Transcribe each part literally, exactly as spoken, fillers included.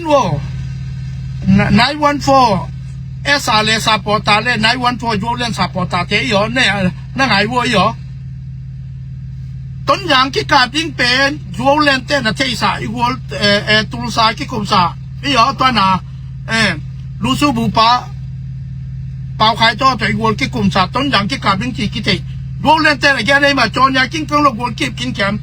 Wo. Na- nine one four S R le supporter le nine one four Zoland supporter te i aw, ne na ngai wo i aw. Tonzang kikap ding pen Zoland te na theisa i gual, eh, eh, Tulsa kikumsa i aw, tua na, eh, Lusu Bupa Pau Khai to to i gual kikumsa Tonzang kikap ding ci kithei. Zoland te na gia nei ma Zonya King Kang lo gual kip kin kiam.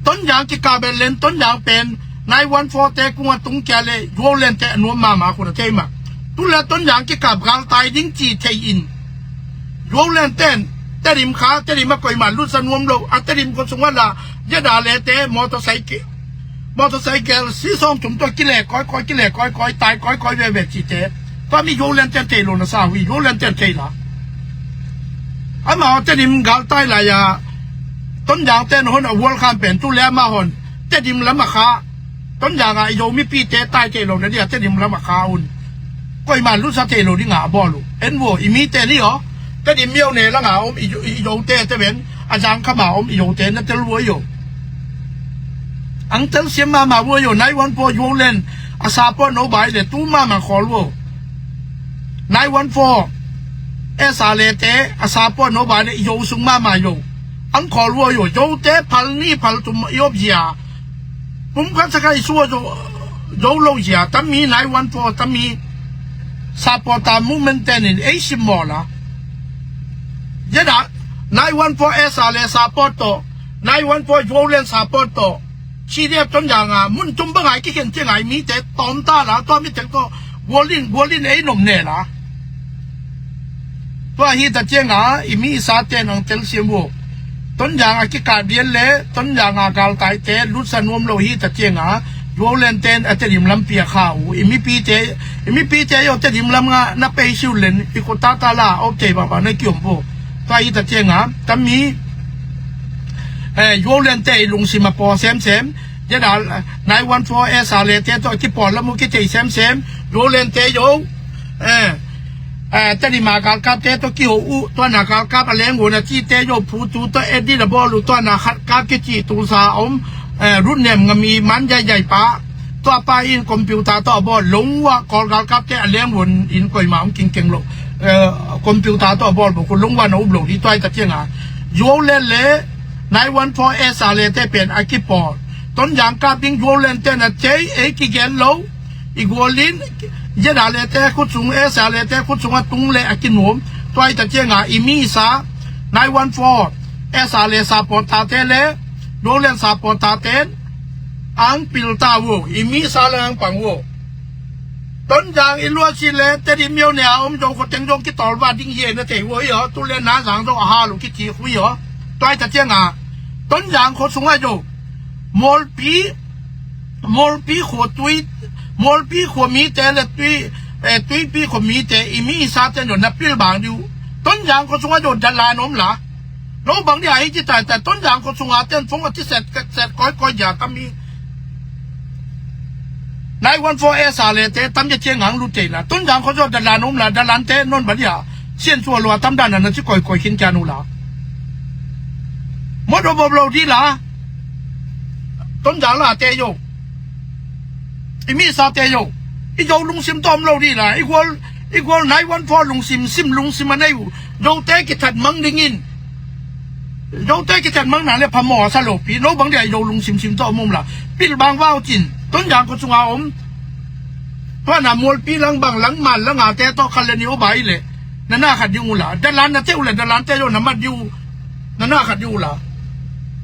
Tonzang kikap ben len Tonzang pen nine one four te kung a tung kia le Zoland te a nuam mama kun a thei ma. Tu le Tonzang kikap galtai ding ci thei in. Zoland ten Tedim kha, Tedim a koima lutsa nuam lo, a Tedim ko sung a la, Zeda le te, motorcycle, motorcycle, si sawm tum tua kile koi koi, kile koi koi, tai koi koi veve ci te. Tua mi Zoland ten thei lo na sa hui, Zoland ten thei la. Ama Tedim galtai la ya, Tonzang ten hon a World Cup pen tu le ama hon Tedim lam a kha. Tonzang a i Zo mipite tai thei lo na dia Tedim lam a kha un. Koima lutsa thei lo ding a bawl uh. En vo, i mite ni aw. Tedim miau ne lang a om i, i Zo te te ven. A zang kham a om i Zo te na tel vo yo. Ang tel siam mama vo yo. Nine one four Zoland a support no bai le tu mama khawl vo. Nine one four S R le te a support no bai le i Zo sung mama yo. Ang khawl vo yo. Zo te phal ni phal tum i op zia. Pumkhat sakha i sua zo, zo lo zia, tami nine one four, tami supporter movement ten in ei sim maw la. Zeda, nine one four S R le support to, nine one four Zoland support to, C D F Tonzang a, mun tum bang ai kikhen tiang ai mi te, tom ta la, tua mi teng to, gualin, gualin ei nom ne la. Tua hi ta cianga i mi i sa ten ang telsiam uh. Tonzang a kikah dian le Tonzang a galtai te lutsa nuam lo hi ta cianga Zoland ten a Tedim lampi a kha uh. I mipite, i mipite yo Tedim lam nga na pei siu len i ko tata la op tei baba na kiom bo. Tua hi ta cianga tami, eh, Zoland te i lungsim a paw semsem. Zeda nine one four S R le te to kipawl lam uh kitei semsem. Zoland te yo. Eh, eh, Tedim a galkap te to kiho uh, tua na galkap a leng uh na ci te yo phu tu to edit a bawl uh, tua na khat kap kici Tulsa om, eh, Rutnem ngami man zai zai pa. Tua pa in computer to a bawl, longwa Kawl galkap te a leng uh in koima om kingkeng lo. Eh, computer to a bawl bo ku longwa na up lo di tua i ta cianga. Zoland le nine one four S R le te pen a kipawl. Tonzang kap ding Zoland te na cei ei kigen lo. I gualin, Zeda le te khut sung, S R le te khut sung a tung le a kinuam. Tua i ta cianga i mi i sa, nine one four, S R le supporter te le, Zoland supporter ten, ang pil ta uh, i mi i sa le ang pang uh. Tonzang i luat si le, Tedim miau ne a om zong ko teng zong kitol va ding ye na tei uh i aw, tu le na zang zong a ha lu kiti hui aw. Tua i ta cianga, Tonzang ko sung a zong, Molpi, Molpi khua tui, Molpi khua mite le tui, eh, Tuipi khua mite, i mi i sa ten zong na pil bang diu. Tonzang ko sung a zong dalan om la. No bang di a hi ci tai tai, Tonzang ko sung a ten fong a ci set, set koi koi ja tam hi. Nine one four S R le te tam ja ciang ang lu te la. Tonzang ko sung a dalan om la, dalan te non bang di a. Sian sua lua tam dan na ci koi koi khin kia nu la. Mo do bo lo di la. Tonzang la te yo. I mi sa te yo. I Zo lungsim tom lo di la. I gual, i gual nine one four lungsim, sim lungsim a nei uh. Zo te kithat mang ding in. Zo te kithat mang na le pha maw sa lo pi. No bang dia i Zo lungsim sim tom um la. Pil bang vau cin. Tonzang ko sung a om. Tua na Molpi lang bang lang man lang a te to kha le ni o bai le. Na na khat ding uh la. Dalan na te uh le, dalan te yo na mat ding uh. Na na khat ding uh la.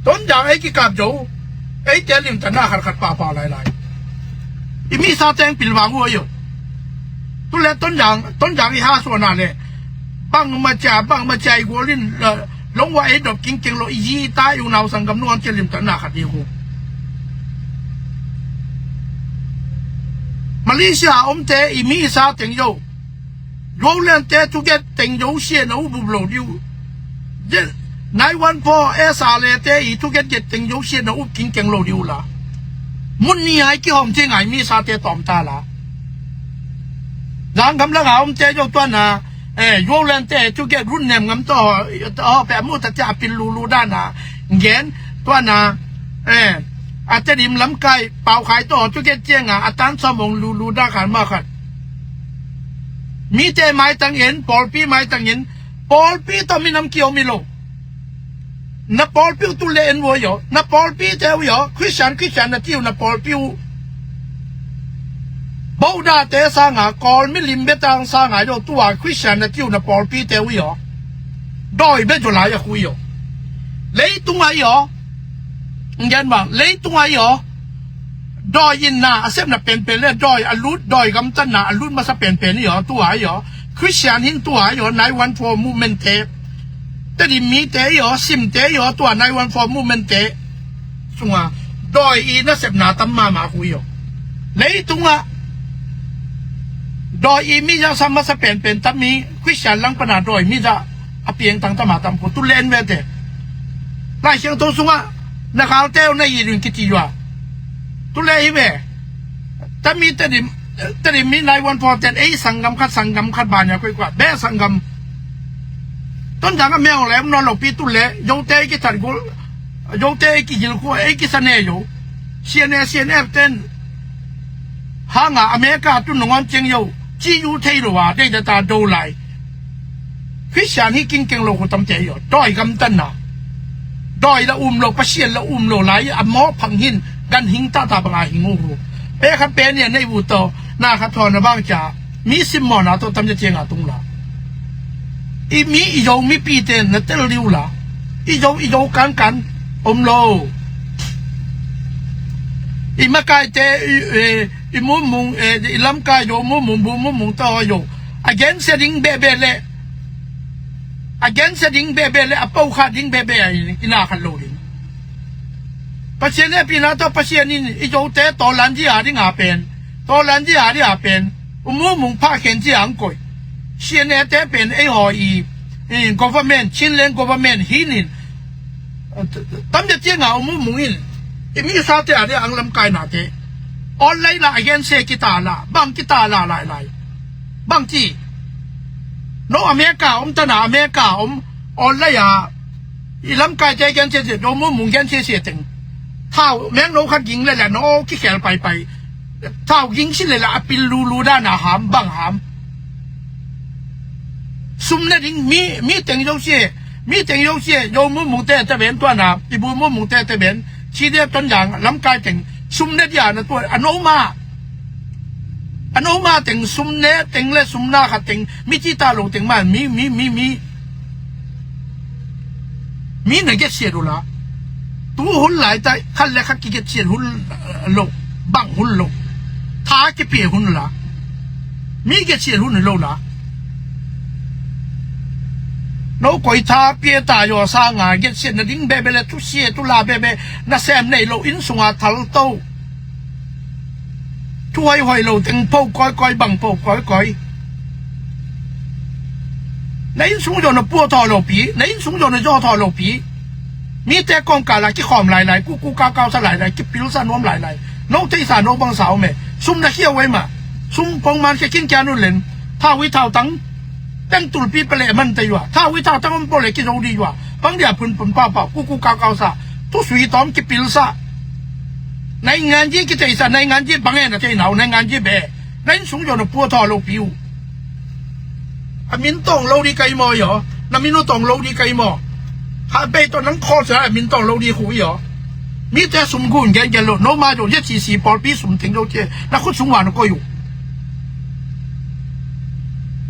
Tonzang ei kikap zo. Ei te lim ta na khat khat pa pa lai lai. I mi sa teng pil bang uh yo. Tu le Tonzang, Tonzang i ha suan na le. Bang ma cia, bang ma cia i gualin, eh, longwa ei dop kingkeng lo i yi ta i u nau sanggam nuan cia lim ta na khat ding uh. Malaysia om te i mi i sa teng yo. Zoland te thuget teng zo sia na u bup lo diu. Nine one four S R le te i thuget get teng zo sia na u kingkeng lo diu la. Mun ni ai kihom te ngai mi sa te tom ta la. Zang gam la ga om te zo tua na, eh, Zoland te thuget run nem ngam to, to pe mu ta te a pil lu lu da na. Ngen tua na, eh, a Tedim lamkai Pau Khai tawh tu get cianga a tan sawm hong lulu dak khat mah khat. Mite maitang in, pawlpi maitang in, pawlpi tawh minam kiom hi lo. Na pawlpi uh tu le en uh aw, na pawlpite uh aw, Christian, Christian na ci uh na pawlpi uh. Bauhdate sanga, Kawl milim betang sanga aw, tua Christian na ci uh na pawlpite uh aw. Dawi be zaw lai a khu aw. Leitung ah aw. Ngen bang, leitung ah aw. Dawi inna a sepna penpen le dawi a lut, dawi gamtatna a lut masa penpen aw, tua aw. Christian hin tua aw, nine one four movement te. Tedim mite aw, Simte aw, tua nine one four movement te sunga dawi i nasepna tam mahmah khu aw. Leitungah dawi i mi zah sa masa penpen tam mi, Christian lang pana dawi mi zah a piangtang tam a tam khu, tu le en vete. Lai Siangtho sungah na galte uh na it un kici uh a. Tu le hi ve. Tami Tedim, Tedim mi nine one four ten, ei sanggam khat, sanggam khat bania koikoi, be sanggam. Tonzang a meng le om nawn lo pi tu le, Zote ei kithat gul, Zote ei kigil khu, ei kisa ne zo. C N A, C N F ten. Hanga America tu nangawn ceng zo. Ci u thei lo a, deidata do lai. Christian hi kingkeng lo khu tamte aw. Dawi gamtatna. Dawi la um lo, Pasian la um lo lai, a mawk phang hin, ganhing tata banga hing uh khu. Pe khat pe nih a nei uh tawh, na khat thawn a bang cia, mi simmawhna tawh tam cia cianga tung la. I mi i Zo mipite na tel dih uh la. I Zo, i Zo kankan om lo. I makaite, i, i, i mumung, i lamkai Zo mumung, bu mumung tawh aw. A gensia ding behbeh le, a gensia ding behbeh le, a pokha ding behbeh a i, i na khat lo ding. Pasian hehpihna tawh Pasian in i Zote tawlanzi a dinga pen, tawlanzi a dinga pen, u mumung phah khenzi a ang koih. C N A te pen ei haw i, i government, Chinland government hi nin. Tamte cianga u mumung in i mi sate a ding ang lamkainate online la a gensia kita la, bang kita la lailai. Bang ci. No America om tana America om online a i lamkaite gensia sia, Zo mumung gensia sia teng. Thau meng no khat ging le la no kikhel paipai. Thau ging si le la a pil lulu dana ham, bang ham. Sum ne ding mi, mi teng zosia, mi teng zosia, Zo mumungte te ben tuana, i bu mumungte te ben, ci dia Tonzang lamkai teng, sum ne dia na tua, a no ma. A no ma teng, sum ne teng le sum na khat teng, mi ci ta lo teng ma, mi, mi, mi, mi. Mi na gensiat uh la. Tu hun lai ta, khat le khat kigensiat hun lo, bang hun lo. Tha kipia hun la. Mi gensiat hun lo la. No koi tha pia ta aw sanga, gensiat na ding behbeh le, tu sia, tu la behbeh, na sem nei lo, inn sunga thal to. Thu hoihhoih lo teng po kawikawi, bang po kawikawi. Na inn sung zaw na pua thaw lo pi, na inn sung zaw na zaw thaw lo pi. Mite kawngkala kikhawm lailai, kuku kaukau sa lailai, kipilsa nuam lailai. No theisa no bangsa om e. Sum na khia uh ei mah. Sum pongman kia kingkia nun len. Thau i thau tang. Teng tulpi pale man te yua. Thau i thau tang om po le kizo di yua. Bang dia phun phun pau pau. Kuku kaukau sa. Thu sui tawm kipilsa. Naingan ji kiteisa, naingan ji bang e na tei nau, naingan ji be. Na inn sung zaw na pua thaw lo pi uh. A min tawng lo di kai maw yaw. Na min uh tawng lo di kai maw. Ha bei tawh nang khawl sa a min tawng lo di khu yaw. Mite sum gun gen gen lo. No ma zaw Z C C pawlpi sum teng lo cia. Na khut sung wa na koih uh.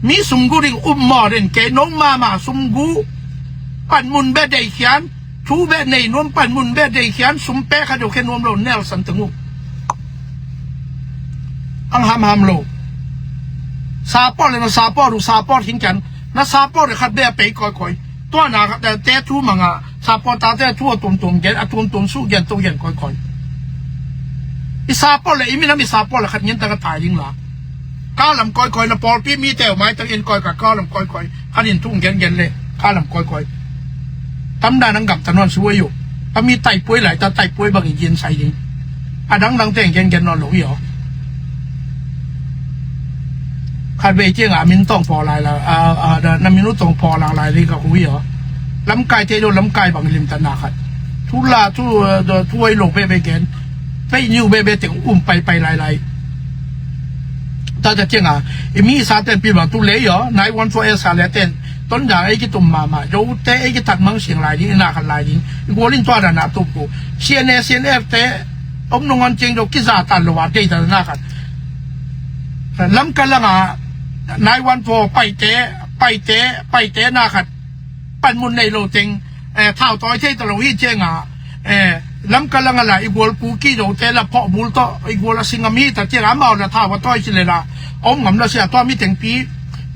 Mi sum gu ding um maw den kei, no ma ma sum gu. Pan mun be dei khian. Thu be nei nuam, pan mun be dei khian, sum pe kha deuh khe nuam lo, Nelson teng uh. Ang ham ham lo. Support le na support uh, support hing kian. Na support le khat be a pei koi koi. Tua na khat te thu manga, support ta te thu a tuam tuam gen, a tuam tuam su gen, tu gen koi koi. I support le, i minam i support le khat ngen ta ka tai ding la. Ka lam koi koi na pawlpi mite uh maitang in koi ka, ka lam koi koi. Khat in thu gen gen le, ka lam koi koi. Tam dan ang gam ta nuan suai uh. Ka mi taipuai lai ta taipuai bang i gen sai ding. A dang dang teng gen gen nuan lo i aw. Khat vei cianga min tawng paw lai la, a, a, da, na min uh tawng paw lang lai li ka hui aw. Lamkai te lo lamkai bang lim ta na khat. Thu la, thu, a, da, thu ai lo be be gen. fake news bebe teng um paipai lailai. Tua ta cianga i mi i sa ten pilvang tu lei aw, nine one four S R le ten Tonzang ei kitum mahmah, Zote ei kitat mang siang lai ding, i na khat lai ding. I gual in tua dan a tup uh. C N A, C N F te om nong on ciang Zo kizatan lo a dei dan a na khat. Lamka langa nine one four Paite, Paite, Paite na khat panmun nei lo teng, eh, thau tawi thei ta lo hi cianga, eh, Lamka langa la i gual Kuki Zote la phawhbul tawh i gual a singam hi ta cianga amau la thau a tawi ci le la om ngam la sia tua mi tengpi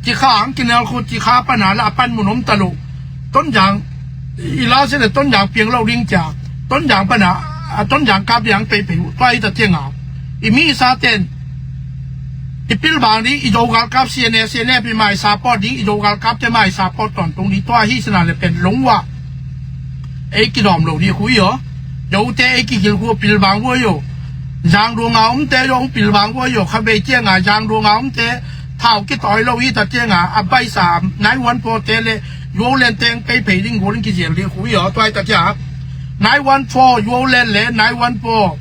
Cikha ang kinel khu Cikha pana la a panmun om ta lo. Tonzang i la sia le Tonzang piang lo ding cia Tonzang pana a Tonzang kap ding ang peipei uh tua hi ta cianga i mi i sa ten i pilvang ding, i Zo galkap C N A, C N F i mai support ding, i Zo galkapte mai support tawntung ding tua hi sina le pen lungua. Ei kidawm lo ding khu i aw. Zote ei kihil khu pilvang vua i aw. Zangduanga omte zong pilvang vua i aw. Khavei cianga Zangduanga omte thau kitawi lo hi ta cianga a baisa nine one four te le Zoland teng peipei ding gual in kizial ding khu i aw. Tua hi ta cia nine one four Zoland le nine one four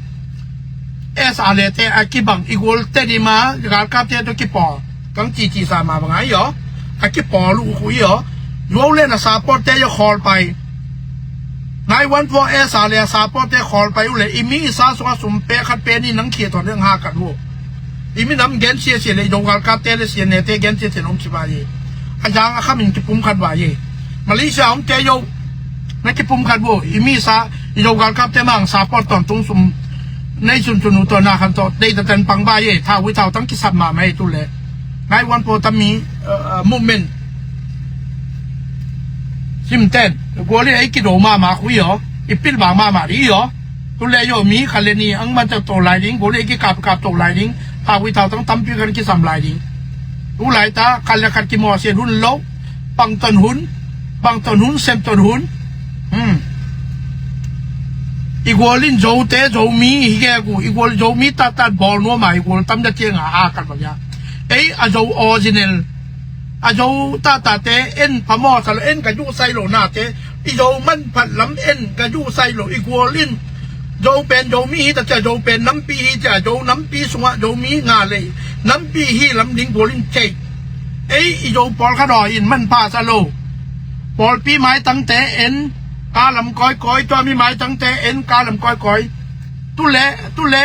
S R le te a kibang i gual Tedim a galkapte tawh kipawl. Kang cici sa ma bang a i aw. A kipawl uh khu i aw. Zoland a support te i aw khawl pai. Nine one four S R le a support te khawl pai uh le i mi i sa sungah sum pe khat pe ni nang khia tawn ding ha khat uh. I minam gen siasia le i Zo galkapte le C N A te gen siasia nong ci ba i. A zang a khamin kipum khat ba i. Malaysia omte i aw. Na kipum khat uh i mi sa i Zo galkapte mang support tawntung sum nei sunsun uh tawh na khan tawh dei ta tan pang ba ye thau hui thau tang kisap mahmah ei tu le nine one four tami, uh, uh, movement simten gual in ei kido mahmah khu i aw. I pilvang mahmah ding i aw. Tu le i aw mi khat le ni ang man tawh to lai ding gual in ei kikap kap to lai ding. Thau hui thau tang tampi kan kisam lai ding. Tu lai ta khat le khat kimawh sian hun lo. Bangton hun, bangton hun, semton hun. Hmm. I gual in Zote, Zomi hi gegu, i gual Zomi tattat bawl nuama i gual tam da cianga a kan bang ya. Ei a Zo original, a Zo tattate en phamawh sa lo, en ka juh sai lo nate, i Zo manphat lam en ka juh sai lo i gual in Zo pen Zomi hi ta cia, Zo pen nampi hi cia, Zo nampi sungah Zomi nga lei nampi hi lam ding gual in cei. Ei i Zo pawlkhat aw in manpha sa lo. Pawlpi maitangte en kalam kawikawi, tua mi maitangte en kalam kawikawi. Tu le, tu le.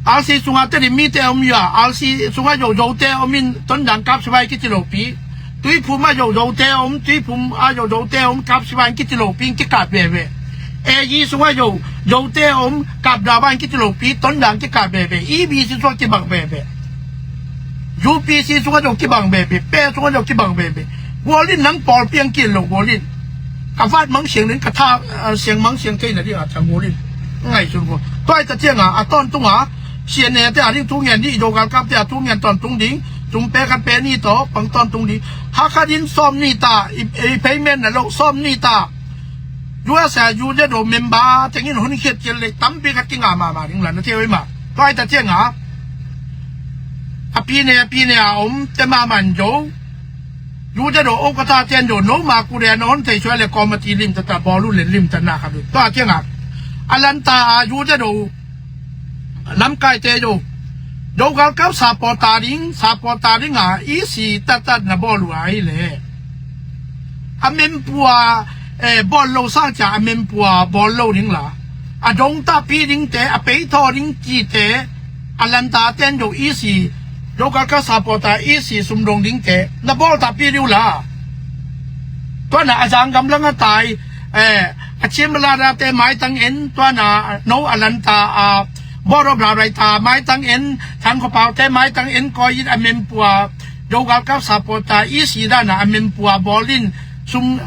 R C sungah Tedim mite om ya, R C sungah Zo Zote om in Tonzang kap sivai kici lopi. Tuiphum a Zo Zote om, Tuiphum a Zo Zote om kap sivai kici lopi in kikap veve. A G sungah Zo Zote om kap davai kici lopi Tonzang kikap veve. E B C sungah kibang veve. U P C sungah zong kibang veve, pe sungah zong kibang veve. Gual in nang pawlpi ang kil lo gual in. Ka vat mang siang ding, ka tha, ah, siang mang siang thei na ding a cang gual in. Ngaihsun gual. Tua hi ta cianga a tawntunga C N A te a ding thu ngen ding, i Zo galkapte a thu ngen tawntung ding. Sum pe khat pe ni tawh pang tawntung ding. Hakha din sawm ni ta, i, i payment na lo sawm ni ta. U S A U Z O member tengin hun khiat cian le tampi khat kinga mahmah ding la na thei oi mah. Tua hi ta cianga a pine a pine a om te mahmah in zo. U Z O o ka ta cian zo no ma ku le na hon thei suai le committee lim ta ta bawl uh le lim ta na khat uh. Tua cianga a lanta a U Z O lamkaite zo. Zo galkap supporter ding, supporter ding a E C tattat na bawl uh ahi le. A mempua, eh, bawl lo sang cia a mempua bawl lo ding la. A dong tahpi dingte, a peithaw ding cite, a lanta ten zo E C, Zo galkap supporter E C sumdong dingte, na bawl tahpi ding uh la. Tuana a zanggam langa tai, eh, a ciam la date maitang en, tuana no a lanta a Board of Director maitang en, Thang Kho Pau te maitang en, koi in a mempua, Zo galkap supporter E C dana a mempua bawl in, sum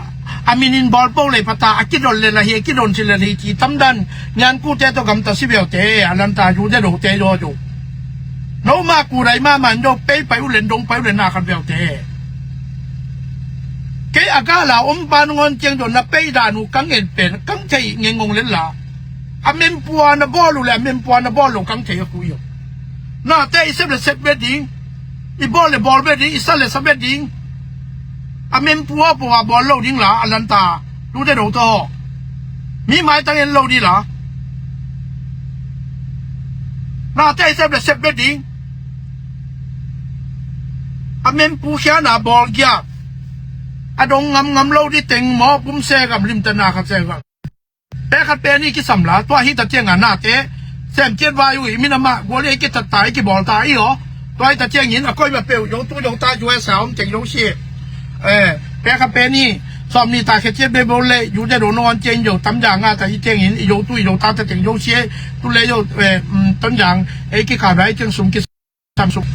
a minin bawl po le pata, a kidon le la hi, a kidon si le la hi, ci tam dan, nyan ku te to gam ta si bel te, a lanta U Z O te zo zo. No ma ku dai ma man zo, pei pai u len dong pai u len na khan bel te. Kei a gala om pa nungon ciang zo na pei dan u kang en pen, kang thei ngengong len la. A mempua na bawl uh le a mempua na bawl lo kang thei a ku yo. Na te i sep le sep bet ding, i bawl le bawl bet ding, i sa le sa bet ding. A mempua po a bawl lo ding la, a lanta, U Z O to. Mi maitang en lo ding la. Nate i sep le sep bek ding. A mempu khiana bawl giak, a dong ngamngam lo di teng maw, pum se gam limtatna khat se gam. Pe khat pe ni kisam la, tua hi ta cianga nate sem ciat vai uh i min amah gual i kithat ta, i kibawl ta i aw. Tua hi ta ciangin a koima peuh, yo tu yo ta, U S a om teng yo si. Eh, pe khat pe ni, sawm ni ta khe ciat be bo le, yu de do no an ciang yo, tam ja nga ta i ciangin, i yo tu i yo ta ta teng yo si. Tu le yo, eh, mm, ton jang, eh, kikha dai ciang sum ki Samsung.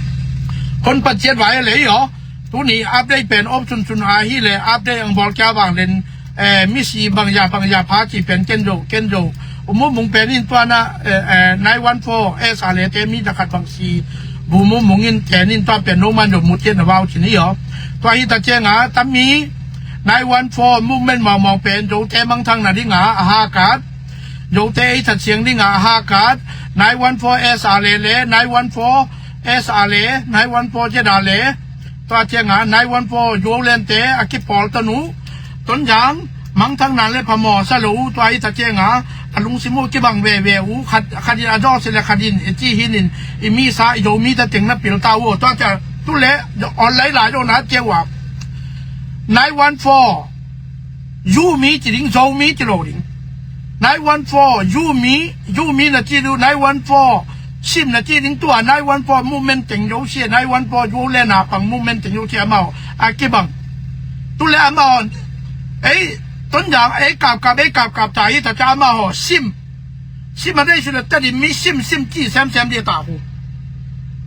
Kon pat ciat vai le i aw. Tuni update pen op sun sun a hi le, update ang bawl kia vang len, eh, misi bang ya bang ya pha ci pen ken zo, ken zo. U Mu Mung pen in tua na, eh, eh, nine one four S R le te mi da khat bang si. Bu Mu Mung in ten in tua pen no man zo mu ciat na vau ci ni aw. Tua hi ta cianga, tam mi nine one four movement mawngmawng pen zo te mangthang na dinga, a ha kat. Zo te ei that siang dinga, a ha kat. Nine one four S R le le, nine one four S R le, nine one four Z R le. Tua cianga, nine one four Zoland te a kipawl ton uh. Ton jang, mangthang nan le phamawh sa lo uh, tua i ta cianga, a lungsim uh kibang veve uh, khat, khat in a dawh si le khat in, i ci hin in, i mi sa, i Zomi ta teng na pil ta uh, tua cia, tu le, online la yo na cia uh a. Nine one four, Zomi ci ding, Zomi ci lo ding. Nine one four, Zomi, Zomi na ci lu, nine one four, Sim na ci ding tua, nine one four movement teng zo sia, nine one four Zoland a pang movement teng zo sia amau, a kibang. Tu le amau, ei, ton jang, ei, kap kap, ei, kap kap, ta hi ta ca amau, Sim. Sim a dei su le ta di mi Sim, Sim ci, sem, sem di ta hu.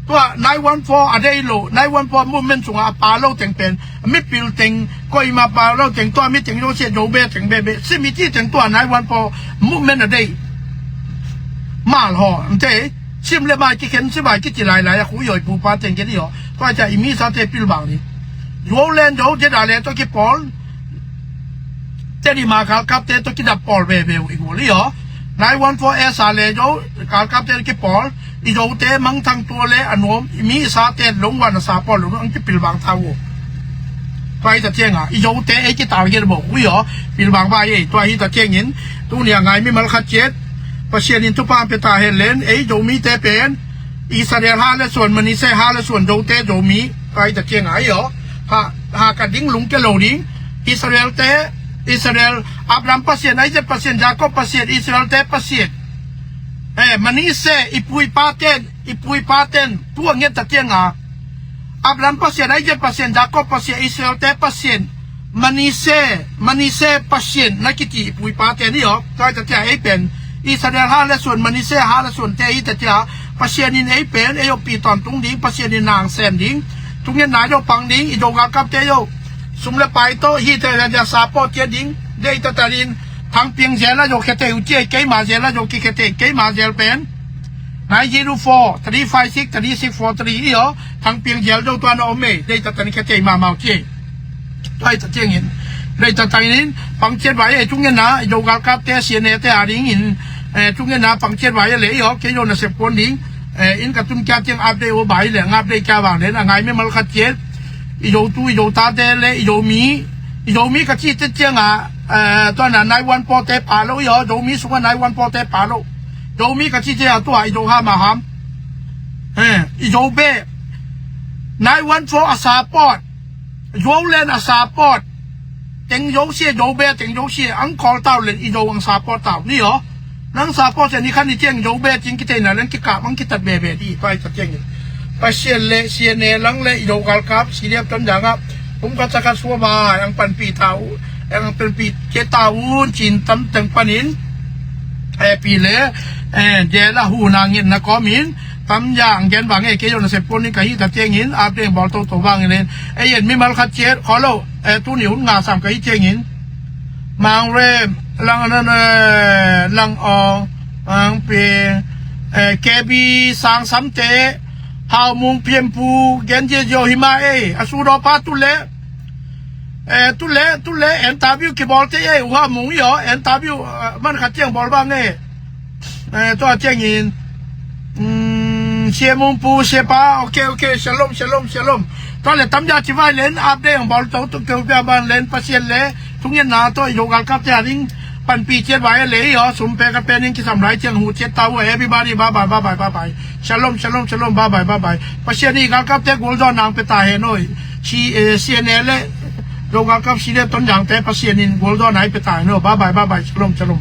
Tua, nine one four a dei lo, nine one four movement sunga a pa lo teng pen, mipil teng, koima pa lo teng, tua mi teng lo sia, Zobe teng bebe, Sim i ci teng tua, nine one four movement a dei. Mal haw, ante, Sim le mai kikhen, Sim mai kici lailai, a khu yoi pu pa teng ke di haw. Tua ca i mi sa te pil bang di. Zoland zo, Zeda le to kipawl. Te di ma galkap te to kidap pawl bebe u i gul i haw. Nine one four S R le zo, galkap te kipawl. I zo te mangthang tua le a nuam, i mi sa te longwan a sa pawl lo, ang kipil bang ta u. Tua hi ta cianga, i zo te ei kital gel bo, ui aw, pil bang ba ei, tua hi ta ciangin, tuni a ngai mimal khat ciat, Pasian in thupha pe ta hen len, ei Zomi te pen, Israel ha le suan, Manise ha le suan, zo te Zomi, tua hi ta cianga, ei aw, ha, ha ka ding lung ke lo ding, Israel te, Israel, Abraham Pasian, Isaac Pasian, Jacob Pasian, Israel te Pasian. Eh, Manise, i pu i pa ten, i pu i pa ten, tua nget ta cianga, Abraham Pasian, Isaac Pasian, Jacob Pasian, Israel te Pasian, Manise, Manise Pasian, na kici i pu i pa te ni aw, tua hi ta cia ei pen, Israel ha le suan, Manise ha le suan te hi ta cia, Pasian in ei pen, ei aw pi tawntung ding, Pasian in nang sem ding, tu nget na yo pang ding, i zo galkap te yo, sum le pai to, hi te le dia sa pawl cia ding, dei ta ta din, Thang Piang zel a yo khe te u cia, keima zel a yo ki khe te, keima zel pen, Nine zero four, three five six, three six four three i aw, Thang Piang zel zo tua na om ei, dei ta ta ni khe tei ma mau ci ei. Tua hi ta ciangin, dei ta ta in, pang ciat vai ei, tu ngen na, i zo galkap te, C N A te a ding in, eh, tu ngen na, pang ciat vai ei le i aw, ke yo na sep kuan ding, eh, in ka tun kia ciang update o vai le, ngap dei kia vang le, a ngai mimal khat ciat, i zo tu, i zo ta te le, i zo mi, i zo mi ka ci te cianga, eh, tua na nine one four te pa lo i aw, zo mi sunga nine one four te pa lo. Zomi ka ci cia tua i zo ha ma ham. Eh, i zo be. Nine one four a support. Zoland a support. Teng zo sia zo be, teng zo sia ang call tau len i zo ang support tau. Ni aw. Nang support sia ni khan ni ciang zo be cing kiteina len kikap ang kitat be be di. Pai ta ciang. Pasian le, C N A lang le, i zo galkap, C D F ton janga. Kum ka caka sua ba, ang panpi tau. Ang panpi ke tau, cin tam teng panin. Eh, pi le, eh, jela hu na ngin na komin, tam ya ang gen bang e ke yo na se pon ni ka hi ta tiang in, update bawl to to bang in, eh, yen mimal khat ciat, kholo, eh, tuni hun nga sam ka hi tiang in. Mang Rem, Lang Anan, eh, Lang Ong, Mang Pi, eh, K B Sang Sam Te, Hau Mung Pian Pu, Gen Je Jo Hima e, a su do pa tu le, Eh, tu le, tu le, interview kibawl te ei, uha mung i aw, interview, eh, man khat tiang bawl bang e. Eh, tua tiang in, mm, sia mung pu, sia pa, ok, ok, shalom, shalom, shalom. Tua le tam ja ci vai len, update ang bawl to, tu keu bia ban len, Pasian le, tu ngen na to, i zo galkap te a ding, Panpih ciat vai a lei aw, sum pe ka pen in kisam lai ciang hu ciat ta uh a, everybody bye bye bye bye bye bye. Shalom shalom shalom, bye bye bye bye. Pasian in galkapte gualdawn nang pe ta hen aw. Si, eh, C N A le Zo galkap, si le Tonzangte Pasian in gualdawn nai pe ta hen aw. Bye bye bye bye, shalom shalom.